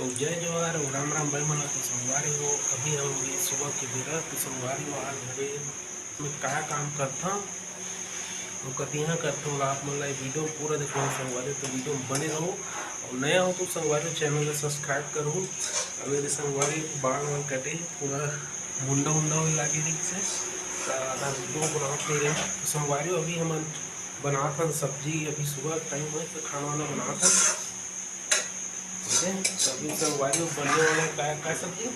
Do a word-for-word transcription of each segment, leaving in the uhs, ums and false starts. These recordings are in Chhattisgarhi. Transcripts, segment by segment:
तो जय जोहार अउ राम राम भाई मन ला। तो संगवारी हो, अभी हम ये सुबह के बेरा, तो संगवारी हो, आज घरे में का काम करथन अउ कतिहा करथन, आप मन ला ये video पूरा देखना संगवारी हो। तो video में बने रहो, अउ नया हो तो संगवारी हो, channel ला subscribe करो। अब ये संगवारी हो, बाल वाल कटे, पूरा मुंडा उंडा होए लागे रहिस हे, त आधा video बनावत नहीं रहे। तो संगवारी हो, अभी हमन बनात हन सब्जी, अभी सुबह time है तो खाना वाना बनात हन। ठीक है, तो अभी संगवारी हो बनने वाला है का, का सब्जी?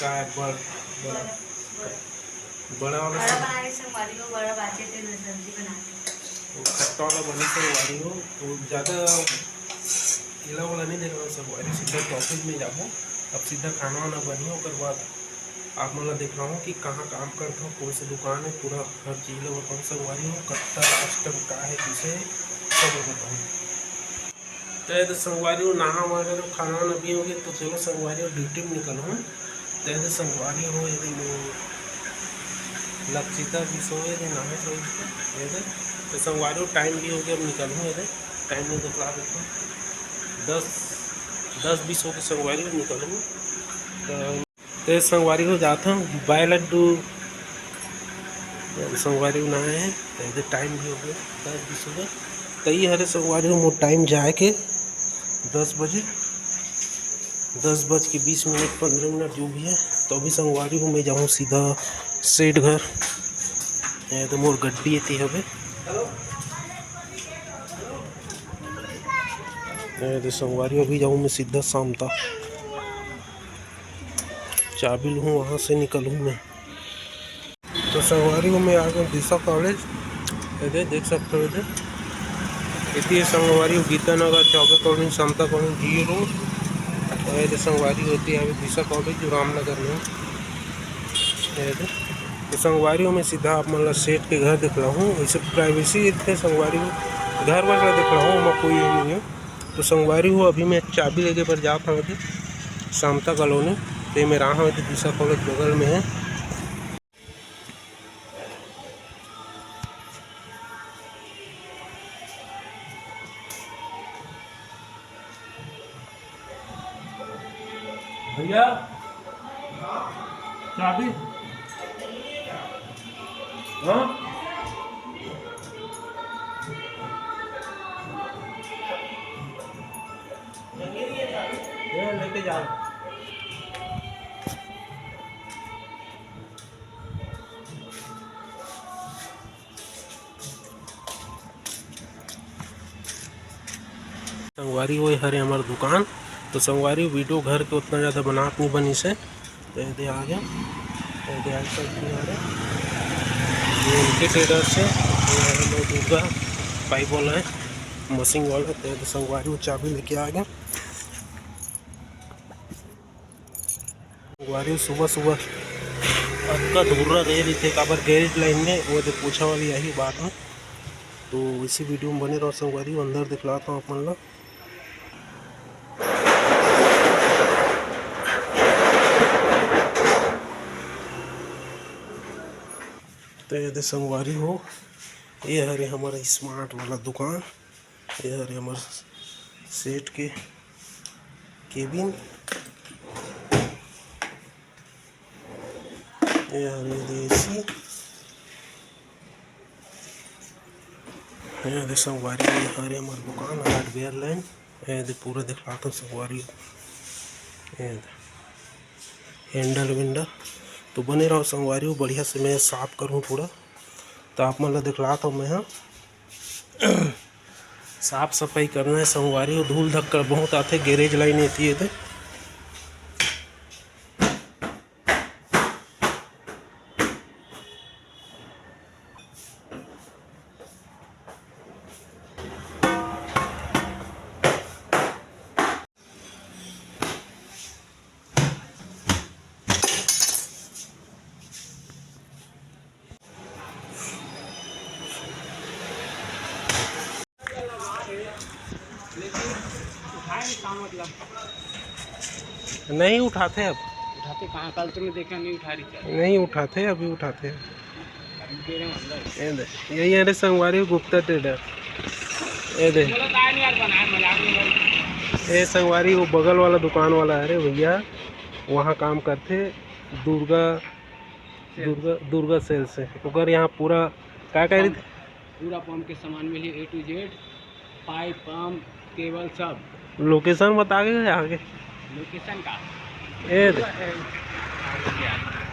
का है? बड़-, बड़ा, बड़ा वाला बड़ा सब्जी। बना रहे संगवारी हो, बड़ा बाचे थे ना सब्जी बना के। वो खट्टा वाला बनी संगवारी हो, तो ज़्यादा इला वाला नहीं देना संगवारी, सीधा topic में जाबो। अब सीधा खाना वाना बनी, ओकर बाद आप मन ला दिखाऊँ कि कहाँ काम करथों, कौन सी दुकान है, पूरा हर चीज़ ला बताऊँ संगवारी हो, कब तक last time का है, किसे सब बताऊँ। तो ये तो संगवारी हो, नहा वहा के खाना वाना भी हो गया, तो चलो संगवारी हो, duty में निकलूँ। तो ये तो संगवारी हो, ये तो लक्षिता भी सोए थे, नहा सोए थे, ये तो, तो संगवारी हो, time भी हो गया, अब निकलूँ, ये तो time में दिखला देता हूँ, दस, दस बीस हो के संगवारी हो निकलूँ। तो ते संगवारी हो जात हूँ, bye लड्डू। संगवारी हो ना आए हैं, तो ये time भी हो गया, दस बीस हो गया। तो ये हरे संगवारी हो, मोर time जाए के दस बजे, दस बज के बीस मिनट, पन्द्रह मिनट जो भी है। तो अभी संगवारी हो, मैं जाऊँ सीधा सेठ घर। ये तो मोर गड्डी एती हवे। ये तो संगवारी हो, अभी जाऊँ मैं सीधा सामता। चाबी लूँ, वहाँ से निकलूँ मैं। तो संगवारी हो, मैं आ गया दिशा कॉलेज। ये दे, देख सकते हो, ये दे। इतनी संगवारी हो, गीता नगर, चौबे कॉलोनी, समता कॉलोनी, जी रोड। और ये दे संगवारी होती है अभी दिशा कॉलेज, जो रामनगर में है। ये दे। तो संगवारी हो, मैं सीधा आप मन ला सेठ के घर दिखला हूँ। वैसे privacy इतने संगवारी हो, घर वर ला दिखला हूँ, मैं कोई ये नहीं है। तो संगवारी हो, अभी मैं चाबी लेके पर जात हूँ, समता कॉलोनी। तो ये मेरा हाँ, दिशा कॉलेज बगल में है। भैया, चाबी। हाँ? ये लेके जाओ। संगवारी हो, ये हरे हमर दुकान। तो संगवारी, video घर के उतना ज़्यादा बनात नहीं बनिस हे, तो ये दे आ गया, तो ये दे आ गया, ये उनके ट्रेडर्स हे, ये हरे नवदुर्गा पाइप वाला है, मशीन वाला। तो ये दे संगवारी, वो चाबी लेके आ गया। संगवारी, सुबह सुबह अतका धुर्रा रहे रहिथे, काबर garage line में, वो दे पोछा वाली यही बात है। तो इसी video में बने रहो संगवारी, अंदर दिखलाता हूँ अपन ला। तो ये दे संगवारी हो, ये हरे हमारा smart वाला दुकान। ये हरे हमर सेठ के cabin। ये हरे देसी। ये दे संगवारी, ये हरे हमर दुकान hardware line। ये दे पूरा दिखलाता हूँ संगवारी। ये दे handle विंडल। तो बने रहो संगवारी, बढ़िया से मैं साफ करूँ पूरा। तो आप मन ला दिखलाता हूँ मैं, हाँ। साफ सफाई करना है संगवारी, धूल धक्कड़ बहुत आथे, garage line एती है ते। लेकिन उठाए नहीं, का मतलब? नहीं उठाते अब। उठाते कहाँ? कल तो मैं देखा नहीं उठा रही थी। नहीं उठाते, अभी उठाते हैं। अभी दे रहे हैं अंदर। ये दे, यही है रे संगवारी गुप्ता ट्रेडर। ये दे। बोला तो आए नहीं यार, बनाए मजाक में भाई। ए संगवारी, वो बगल वाला दुकान वाला हरे भैया, वहाँ काम करथे दुर्गा, सेल्स। दुर्गा, दुर्गा सेल्स से। ओकर यहाँ पूरा का का रहिथे? पंप, पूरा पंप के सामान मिलही, A to Z, pipe, pump, cable, सब। लोकेशन बता के यहाँ के। लोकेशन का? ए दे। पूरा, ए,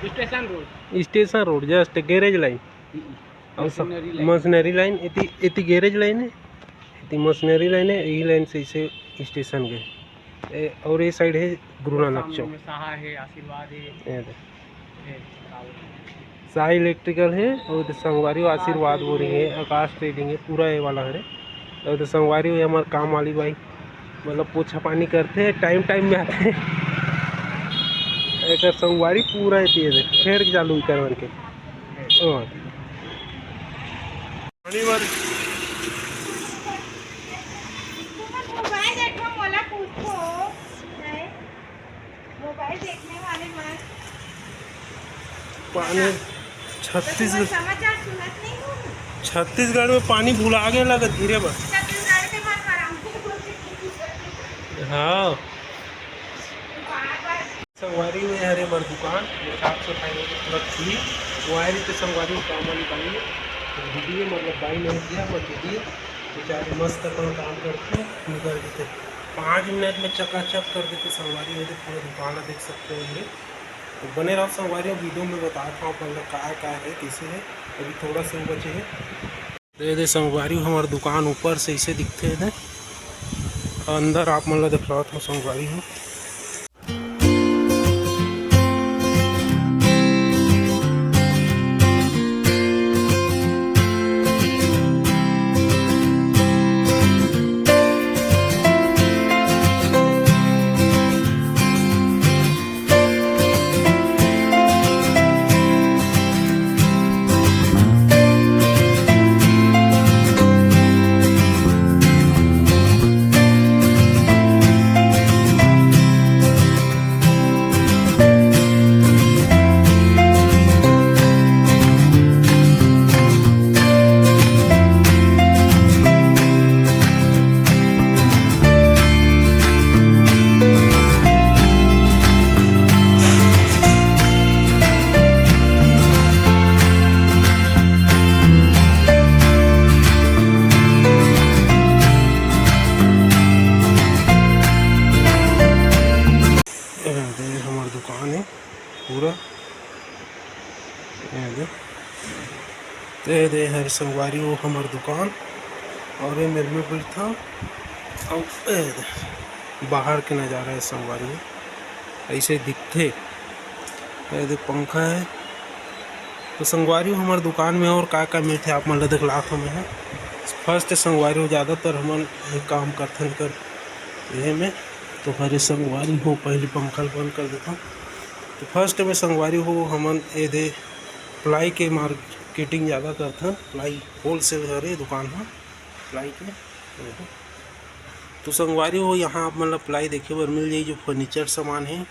station road. Station road, just garage line. हम्म। और सब मशीनरी लाइन। मशीनरी लाइन, एती, एती गैरेज लाइन है, एती मशीनरी लाइन है, यही लाइन से इसे स्टेशन गए। ए, और ये साइड है गुरु नानक सामने चौक। में साहा है, आशीर्वाद है। ये दे। ए, का बोलते हैं? साहा इलेक्ट्रिकल है, और इधर संगवारी आशीर्वाद बोरिंग है, आकाश ट्रेडिंग है, पूरा ये वाला है। और इधर संगवारी हुई हमारे काम वाली बाई, मतलब पोछा पानी करते हैं, टाइम टाइम में आते हैं। एकर संगवारी पूरा ये तेज है, फेर चालू कर के। ओ। पानी भर। मोबाइल देखो, मोला पूछो। मोबाइल देखने वाले मन। पानी। छत्तीसगढ़। समाचार सुनत नहीं हो? छत्तीसगढ़ में पानी भुला गए लगा धीरे बस। छत्तीसगढ़ के मन आराम से बोल। हाँ। बार बार। संगवारी हो, ये हरे हमर दुकान, ये साफ सफाई होके पूरा clean। वो आए रहिथे संगवारी हो, काम वाली बाई, तो दीदी है, मतलब बाई नहीं किया, पर दीदी है, बेचारी मस्त अपन काम करथे, निकल देथे। पाँच मिनट में चकाचक कर देथे संगवारी हो, ये पूरा दुकान ला देख सकते हो ये। तो बने रहो संगवारी हो, वीडियो में बतात हूँ अपन ला का का है, कैसे है। अभी थोड़ा से बचे है। दे दे संगवारी हो, हमर दुकान ऊपर से इसे दिखथे दे। अंदर आप मन ला दिखलात हूँ संगवारी हो। ये दे हमर दुकान है पूरा। ये दे, ये दे हर संगवारी हो हमर दुकान। और ये मेरे में बैठा। और ये दे, बाहर के नज़ारा है संगवारी हो, ऐसे दिखथे। ये दे पंखा है। तो संगवारी हो हमर दुकान में और का का मिलथे आप मन ल दिखलात हूँ मैं। फर्स्ट संगवारी हो, ज़्यादातर हमन ये काम करथन कर ये में। तो हरे संगवारी हो, पहले पंखा ल बंद कर देता हूँ। तो फर्स्ट में संगवारी हो हमन ये दे प्लाई के मार्केटिंग ज़्यादा करथन। प्लाई होलसेल हरे दुकान ह प्लाई के। तो संगवारी हो, यहाँ आप मन ल प्लाई देखे बर मिल जाही, जो फर्नीचर सामान है,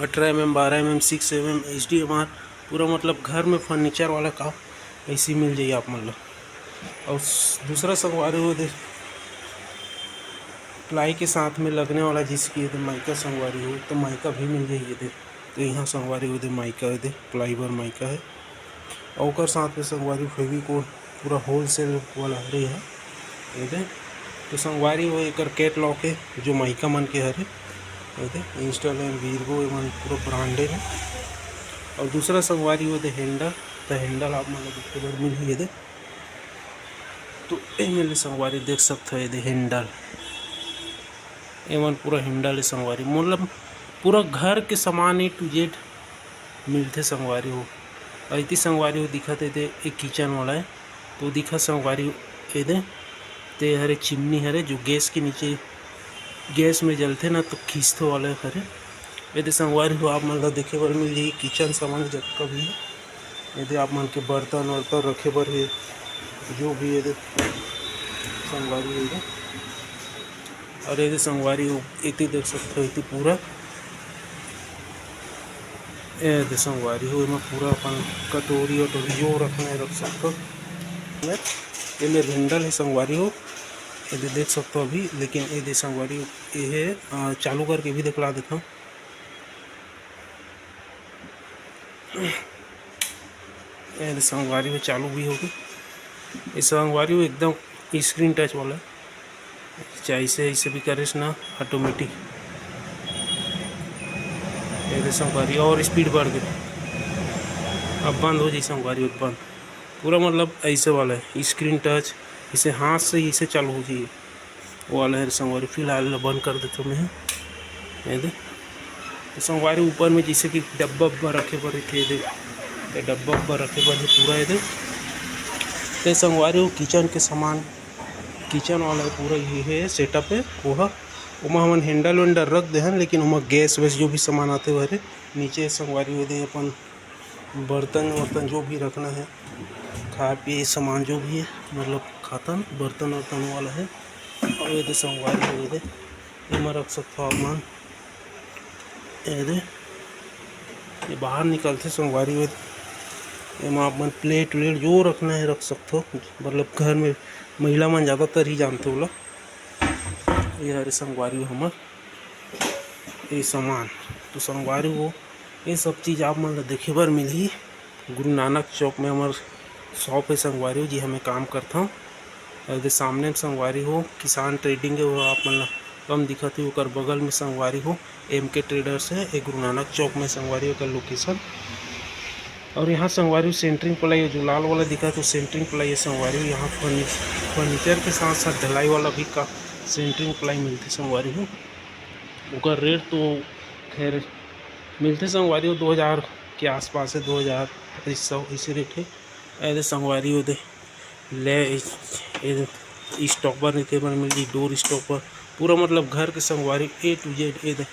अठारह एम एम, बारह M M, six M M, H D M R, पूरा मतलब घर में फर्नीचर वाला काम ऐसे मिल जाही आप मन ल। और स-, दूसरा संगवारी हो दे प्लाई के साथ में लगने वाला, जिसकी ये दे माइका संगवारी हो, तो माइका भी मिल जाही ये दे। तो यहाँ संगवारी हो दे माइका, ये दे प्लाई बर माइका है। और ओकर साथ में संगवारी फेविकोल पूरा होलसेल वाला हरे है, ये दे। तो संगवारी हो एकर कैटलॉग है, जो माइका मन के हरे, ये दे इंस्टॉल है, वीरगो, ये मन पूरा ब्रांडेड है। और दूसरा संगवारी हो दे हैंडल, तो हैंडल आप मन ल देखे बर मिलही ये दे। तो एमे ले संगवारी देख सकथो, ये दे हैंडल, एमन पूरा हैंडल है संगवारी, मतलब पूरा घर के सामान A to Z मिलथे संगवारी हो। अउ इति संगवारी हो दिखत हे ते एक किचन वाला है, तो दिखत संगवारी हो ये दे, ते हरे चिमनी हरे जो गैस के नीचे, गैस में जलथे ना तो खींचथे वाला हरे। ये दे संगवारी हो आप मन ला देखे बर मिल जाही किचन सामान जतका भी है। ये दे आप मन के बर्तन वर्तन रखे बर हे, जो भी ये दे संगवारी हो ये दे। और ये दे संगवारी हो, इति देख सकते हो, इति पूरा, ये दे संगवारी हो, एमा पूरा अपन कटोरी वटोरी जो रखना है रख सकते हो। ये मेरे हैंडल है संगवारी हो, ये दे देख सकथो अभी, लेकिन ये दे संगवारी, ये हे, अ, चालू करके भी दिखला देथों। ये दे संगवारी, वो चालू भी होगे। ये संगवारी, वो एकदम screen touch वाला है, चाहे इसे, इसे भी करेस ना, automatic। ये दे संगवारी, और speed बढ़ गई, अब बंद हो जाए संगवारी, अब बंद। पूरा मतलब ऐसे वाला है, screen touch, इसे हाथ से इसे चालू हो जाए, वो वाला है संगवारी। फिलहाल ल बंद कर देथों मैं, ये दे। तो संगवारी, ऊपर में जैसे कि डब्बा उब्बा रखे बर रहिथे, ये दे, ये डब्बा उब्बा रखे बर है पूरा, ये दे। तो संगवारी, वो kitchen के सामान, kitchen वाला है पूरा, ये है setup है, वो ह, ओमा हमन handle वेंडल रख दे हन, लेकिन ओमा गैस वैस जो भी सामान आथे, वो हरे नीचे संगवारी, वो दे अपन बर्तन वर्तन जो भी रखना है, खाए पिए सामान जो भी है, मतलब खातन बर्तन वर्तन वाला है। और ये दे संगवारी हो, ये दे, एमा रख सकथो आप मन। ये दे, ये बाहर निकलथे संगवारी हो, एमा आप मन plate व्लेट जो रखना है रख सकथो, मतलब घर में महिला मन ज़्यादातर ही जानथे ओला। ये हरे संगवारी हो हमर ये सामान। तो संगवारी हो, ये सब चीज़ आप मन ल देखे बर मिलही। गुरु नानक चौक में हमर shop है संगवारी हो, जिहां मैं काम करथंव। और ये सामने में संगवारी हो, किसान ट्रेडिंग है, वो आप मन ल कम दिखत ही, ओकर बगल में संगवारी हो, MK ट्रेडर्स है, ये गुरु नानक चौक में संगवारी हो, ओकर location। और यहाँ संगवारी हो, centering ply, जो लाल वाला दिखत हे, centering ply है संगवारी हो। यहाँ फर्नी-, furniture के साथ साथ ढलाई वाला भी का centering ply मिलथे संगवारी हो। ओकर rate तो खैर मिलथे संगवारी हो, दो हज़ार के आसपास है, दो हज़ार, पच्चीस सौ, इसे rate है। ये दे संगवारी हो, दे ले, ये stopper रखे बर मिलही, door stopper, पूरा मतलब घर के संगवारी A to Z। ये दे,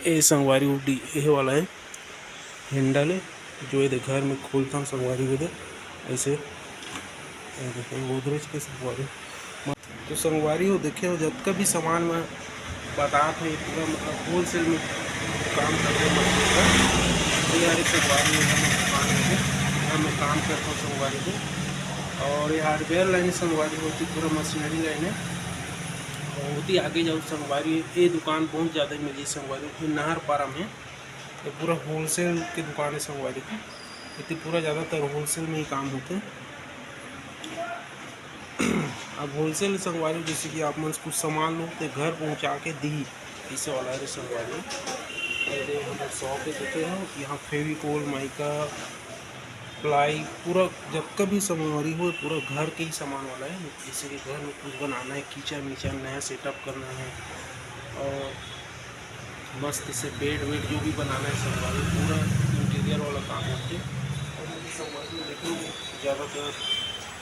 ये संगवारी हो, डी, ये वाला है handle है, जो ये दे घर में खोलथन संगवारी हो, दे ऐसे, ये दे, ये गोदरेज के संगवारी। तो संगवारी हो, देखे हो, जतका भी सामान मैं बतात हंव, ये पूरा मतलब wholesale में काम करथे मशीनरी का। तो ये हरे संगवारी हो, हमर दुकान है, यहाँ मैं काम करथंव संगवारी हो। और ये hardware line है संगवारी हो, तो पूरा machinery line है। बहुत ही आगे जाहू संगवारी हो, ये दुकान बहुत ज़्यादा मिलही संगवारी हो, ये नहर पारा में, ये पूरा wholesale के दुकान है संगवारी हो। एती पूरा ज़्यादातर wholesale में ही काम होथे। अब wholesale संगवारी, जैसे कि आप मन कुछ सामान लो तो घर पहुंचा के दी, ऐसे वाला है संगवारी। ये हमर shop है, देखे हो, यहाँ Fevicol, Mica, ply, पूरा जतका भी संगवारी हो, पूरा घर के ही सामान वाला है। जैसे कि घर में कुछ बनाना है, kitchen विचन नया setup करना है, और मस्त से bed वेड जो भी बनाना है संगवारी, पूरा interior वाला काम होथे। और ये संगवारी में देखो, ज़्यादातर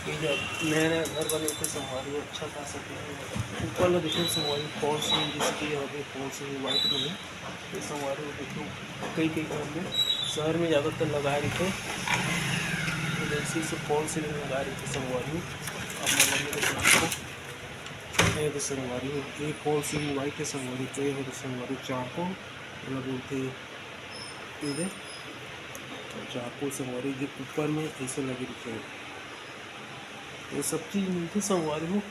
ये जो नया नया घर बने होथे संगवारी, अच्छा खासा ऊपर में देखो संगवारी, false ceiling, जैसे कि यहाँ पे false ceiling white में है। ये संगवारी में देखो, कई कई घर में, शहर में ज़्यादातर लगाए रहिथे, तो जैसे इसे false ceiling लगाए रहिथे संगवारी। अब मैं लगे तो ये तो संगवारी हो, ये false ceiling white है संगवारी, तो ये है संगवारी charcoal, एला बोलथे ये दे charcoal संगवारी, जो ऊपर में ऐसे लगे रहिथे। ये सब चीज़ मिलथे संगवारी हो,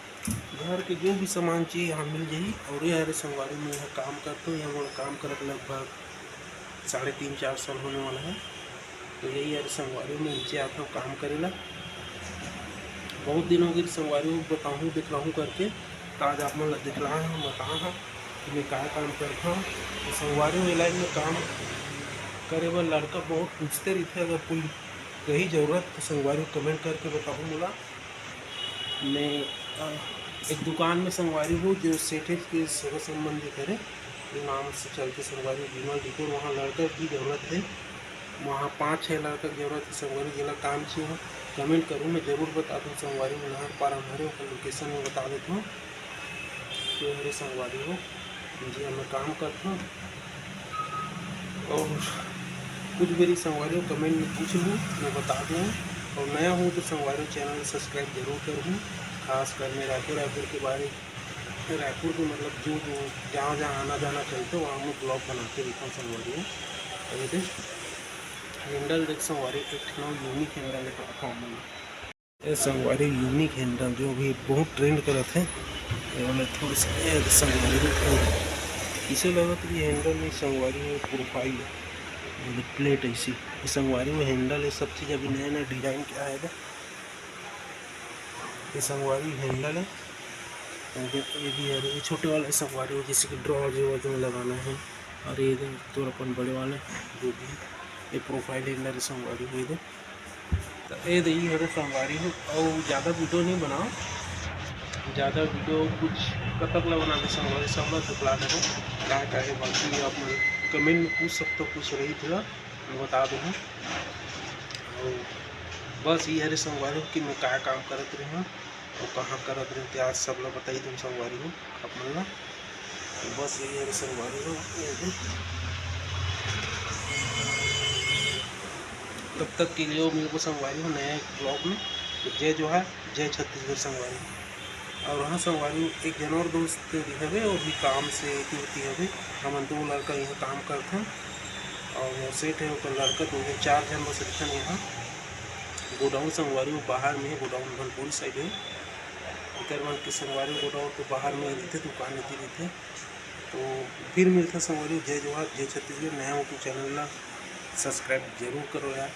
घर के जो भी सामान चाहिए यहाँ मिल जाही। और ये हरे संगवारी, मैं यहाँ काम करथंव, यहाँ मोला काम करत लगभग साढ़े तीन चार साल होने वाला है। तो यही यार संगवारी हो, मैं नीचे आथंव काम करे ला। बहुत दिन हो गए संगवारी हो, बताहूँ दिखलाहूँ करके, तो आज आप मन ला दिखलाए हंव, बताए हंव कि मैं का काम करथंव। तो संगवारी हो, ये line में काम करे बर लड़का बहुत पूछते रहिथे, अगर कोई रही जरूरत तो संगवारी हो comment करके बताहू मोला। मैं, अ, एक दुकान में संगवारी हो, जो सेठेज के सेवा संबंधी करे, जो नाम से चलथे संगवारी हो, विमल decor, वहाँ लड़का की जरूरत है। वहाँ पाँच छः लड़का के जरूरत है संगवारी, जेला काम चाहिए हो, comment करूँ, मैं जरूर बता दूँ संगवारी हो। नहर पारा में हरे, ओकर location में बता देथंव। तो हरे संगवारी हो, जी, मैं काम करथंव। और कुछ भी संगवारी हो, comment में पूछ लू, मैं बता दूँ। और नया हूँ तो संगवारी हो, channel subscribe जरूर करहू। खास कर मैं रायपुर, रायपुर के बारे, रायपुर के मतलब जो जो जहाँ जहाँ आना जाना चलथे, वहाँ मैं vlog बनाते रहिथंव संगवारी हो। और ये handle देख संगवारी, एक ठन unique handle है। ये संगवारी unique handle जो अभी बहुत trend करत हे, ये वाला थोड़ा सा, ये संगवारी हो, किसे लगत कि handle नहीं संगवारी हो, profile plate ऐसी, ये संगवारी हो handle, ये सब चीज़ अभी नया नया design क्या है ये संगवारी handle है। ये भी है, ये छोटे वाला संगवारी हो, जैसे कि drawers वॉर्स में लगाना है, और ये इधर तो अपन बड़े वाले जो भी है, ये profile handle है संगवारी हो इधर। तो ये दे, ये हरे संगवारी हो, और ज़्यादा video नहीं बनाओ, ज़्यादा video कुछ कतक ला बनाबे संगवारी, सब ला दिखला देबो का का है। बाकी आप मन comment में पूछ सकते हो, कुछ रही थोड़ा मैं बता दूँ। और बस ये हरे संगवारी हो कि मैं का काम करत रही हूँ और कहाँ करत रही हूँ, आज सब ला बताई दूँ संगवारी हो आप मन ला। तो बस ये हरे संगवारी हो, ये दे। तब तक के लिए मिलबो संगवारी हो नया एक vlog में। तो जय जोहार, जय छत्तीसगढ़ संगवारी। और हाँ संगवारी, एक जन और दोस्त भी हवे, वो भी काम से duty हवे। हमन दो लड़का यहाँ काम करथन और सेठ है ओकर लड़का, दो जन, चार जन बस रहिथन यहाँ। Godown संगवारी वो बाहर में है, godown भनपुरी side है। एकर मन के संगवारी godown तो बाहर में ही रहिथे, दुकान एती रहिथे। तो फिर मिलथन संगवारी, जय जोहार, जय छत्तीसगढ़। नया हो तो channel ला subscribe जरूर करो यार।